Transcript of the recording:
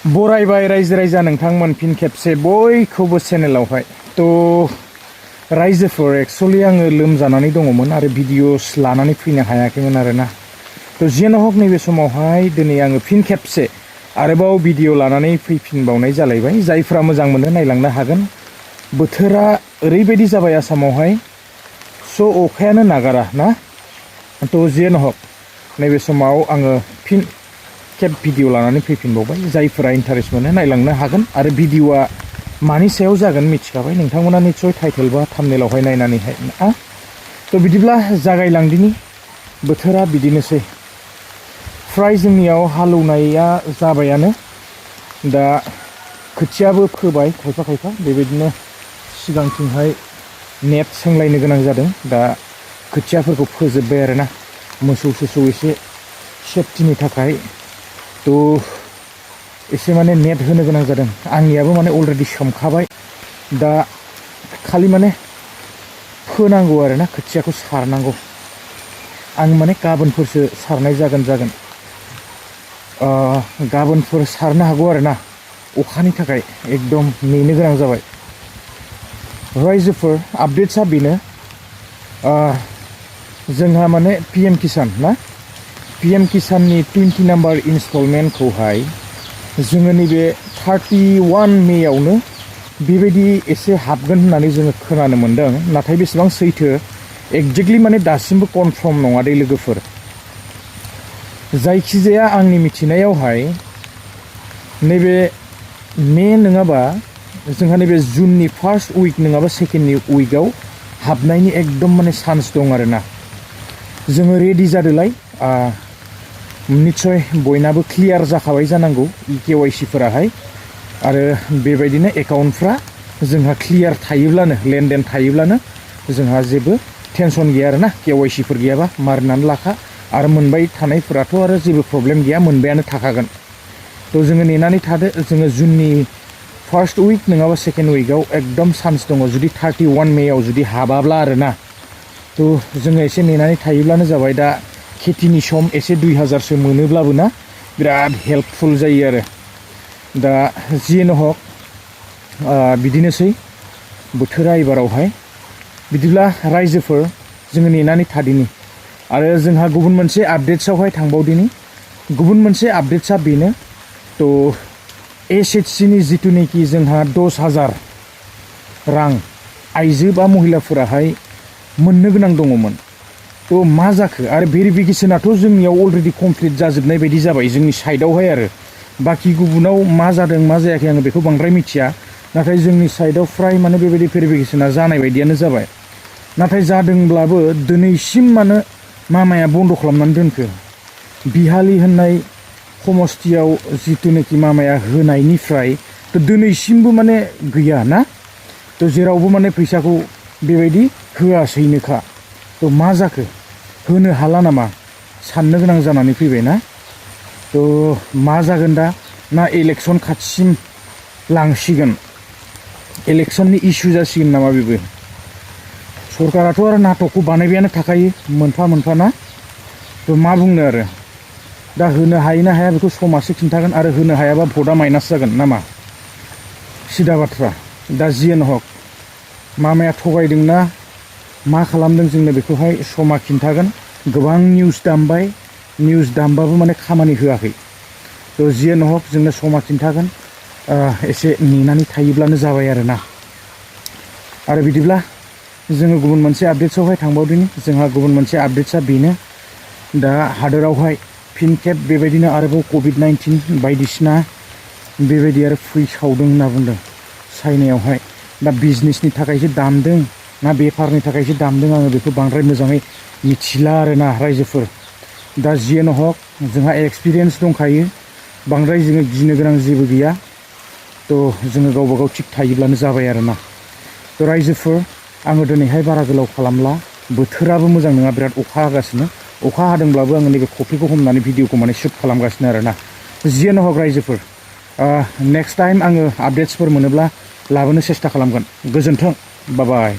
बरायबाय रायजो राजा नोंथांमोन फिन खेबसे बयखौबो चेनेलावहाय तो रायजोफोर एक्चुअली आङो लोमजानानै दङमोन आरो भिडिअस लानानै फैनो हायाखैमोन आरोना तो जियानो हक नैबे समावहाय दिनै आङो फिन खेबसे आरोबाव भिडिअ लानानै फैफिनबावनाय जालायबाय जायफ्रा मोजां मोनो नायलांनो हागोन बोथोरा ओरैबायदि जाबाय आसामावहाय स' अखायानो नागारा ना तो जियानो हक नैबे समाव आङो फिन खेब भिडिअ लानानै फैफिनबावबाय जायफोरा इन्टारेस्ट मोनो नायलांनो हागोन आरो भिडिअआ मानि सायाव जागोन मिथिखाबाय नोंथांमोना निस्सय टाइटेल बा थाम्बनेलावहाय नायनानैहाय ना तो बिदिब्ला जागायलांदिनि बोथोरा बिदिनोसै फ्राय जोंनियाव हालौनाया जाबायानो दा खोथियाबो फोबाय खायफा खायफा बेबायदिनो सिगांथिंहाय नेट सोंलायनो गोनां जादों दा खोथियाफोरखौ फोजोबबाय आरोना मोसौ सोसौ एसे सेफटिनि थाखाय तो एसे माने नेट होनो गोनां जादों आंनियाबो माने अलरेडि सोमखाबाय दा खालि माने फोनांगौ आरोना खोथियाखौ सारनांगौ आं माने गाबोनफोरसो सारनाय जागोन गाबोनफोर सारनो हागौ आरोना अखानि थाखाय एकदम नेनो गोनां जाबाय रायजोफोर आपडेट्सआ बेनो जोंहा माने PM किसान ना PM किसाननि 20 नाम्बार इनस्टलमेन्टखौहाय जोङो नैबे 31 मेआवनो बेबायदि एसे हाबगोन होननानै जोङो खोनानो मोन्दों नाथाय बेसेबां सैथो एक्जेक्टलि माने दासिमबो कनफार्म नङा दे लोगोफोर जायखिजाया आंनि मिथिनायावहाय नैबे मे नङाबा जोंहा नैबे जुननि फार्स्ट उइक नङाबा सेकेन्डनि उइकआव हाबनायनि एकदम माने चान्स दं आरोना जोङो रेडि जादोलाय निस्सय बयनाबो क्लियार जाखाबाय जानांगौ KYC फोराहाय आरो बेबायदिनो एकाउन्टफ्रा जोंहा क्लियार थायोब्लानो लेनदेन थायोब्लानो जोंहा जेबो टेनसन गैया आरोना KYC फोर गैयाबा मारिनानै लाखा आरो मोनबाय थानायफोराथ' आरो जेबो प्रब्लेम गैया मोनबायानो थाखागोन तो जोङो नेनानै थादो जोङो जुननि फार्स्ट उइक नङाबा सेकेन्ड उइकआव एकदम चान्स दङ जुदि 31 मेआव जुदि हाबाब्ला आरोना तो जोङो एसे नेनानै थायोब्लानो जाबाय दा खेथिनि सम एसे 2000सो मोनोब्लाबो ना बिराद हेल्पफुल जायो आरो दा जियानो हक बिदिनोसै बोथोरा एबारावहाय बिदिब्ला रायजोफोर जोङो नेनानै थादिनि आरो जोंहा गुबुन मोनसे आपडेट्सआवहाय थांबावदिनि गुबुन मोनसे आपडेट्सआ बेनो तो SHG नि जिथुनाखि जोंहा 10,000 रां आइजो बा महिलाफोराहाय मोननो गोनां दङमोन तो मा जाखो आरो भेरिफिकेशनाथ' जोंनियाव अलरेडि कमप्लिट जाजोबनाय बायदि जाबाय जोंनि साइडआवहाय आरो बाखि गुबुनाव मा जादों मा जायाखै आङो बेखौ बांद्राय मिथिया नाथाय जोंनि साइडआव फ्राय माने बेबायदि भेरिफिकेशना जानाय बायदियानो जाबाय नाथाय जादोंब्लाबो दिनैसिम मानो मामाया बन्द खालामनानै दोनखो बिहालि होननाय समस्थियाव जिथुनाखि मामाया होनायनिफ्राय तो दिनैसिमबो माने गैया ना तो जेरावबो माने फैसाखौ बेबायदि होआसैनोखा तो मा जाखो होनो हाला नामा साननो गोनां जानानै फैबाय ना तो मा जागोन दा ना इलेक्सन खाथिसिम लांसिगोन इलेक्सननि इस्यु जासिगोन नामा बेबो सरकाराथ' आरो नाटकखौ बानायबायानो थाखायो मोनफा मोनफा ना तो मा बुंनो आरो दा होनो हायो ना हाया बेखौ समासो खिन्थागोन आरो होनो हायाबा भटआ माइनास जागोन नामा सिदा बाथ्रा दा जियानो हक मामाया थगायदोंना मा खालामदों जोंनो बेखौहाय समा खिन्थागोन गोबां निउस दामबाबो माने खामानि होआखै तो जियानो हक जोंनो समा खिन्थागोन एसे नेनानै थायोब्लानो जाबाय आरोना आरो बिदिब्ला जोङो गुबुन मोनसे आपडेट्सआवहाय थांबावदिनि जोंहा गुबुन मोनसे आपडेट्सआ बेनो दा हादोरावहाय फिन खेब बेबायदिनो आरोबाव COVID-19 बायदिसिना बेबायदि आरो फैसावदों होनना बुंदों चाइनायावहाय दा बिजनेसनि थाखायसो दामदों ना बेफारनि थाखायसो दामदों आङो बेखौ बांद्राय मोजाङै मिथिला आरोना रायजोफोर दा जियानो हक जोंहा एक्सपिरियेन्स दंखायो बांद्राय जोङो गिनो गोनां जेबो गैया तो जोङो गावबा गाव थिग थायोब्लानो जाबाय आरोना तो रायजोफोर आङो दिनैहाय बारा गोलाव खालामला बोथोराबो मोजां नङा बिराद अखा हागासिनो अखा हादोंब्लाबो आङो नैबे कफिखौ हमनानै भिडिअखौ माने शुट खालामगासिनो आरोना जियानो हक रायजोफोर नेक्स्ट टाइम आङो आपडेट्सफोर मोनोब्ला लाबोनो सेस्था खालामगोन गोजोन्थों बाय बाय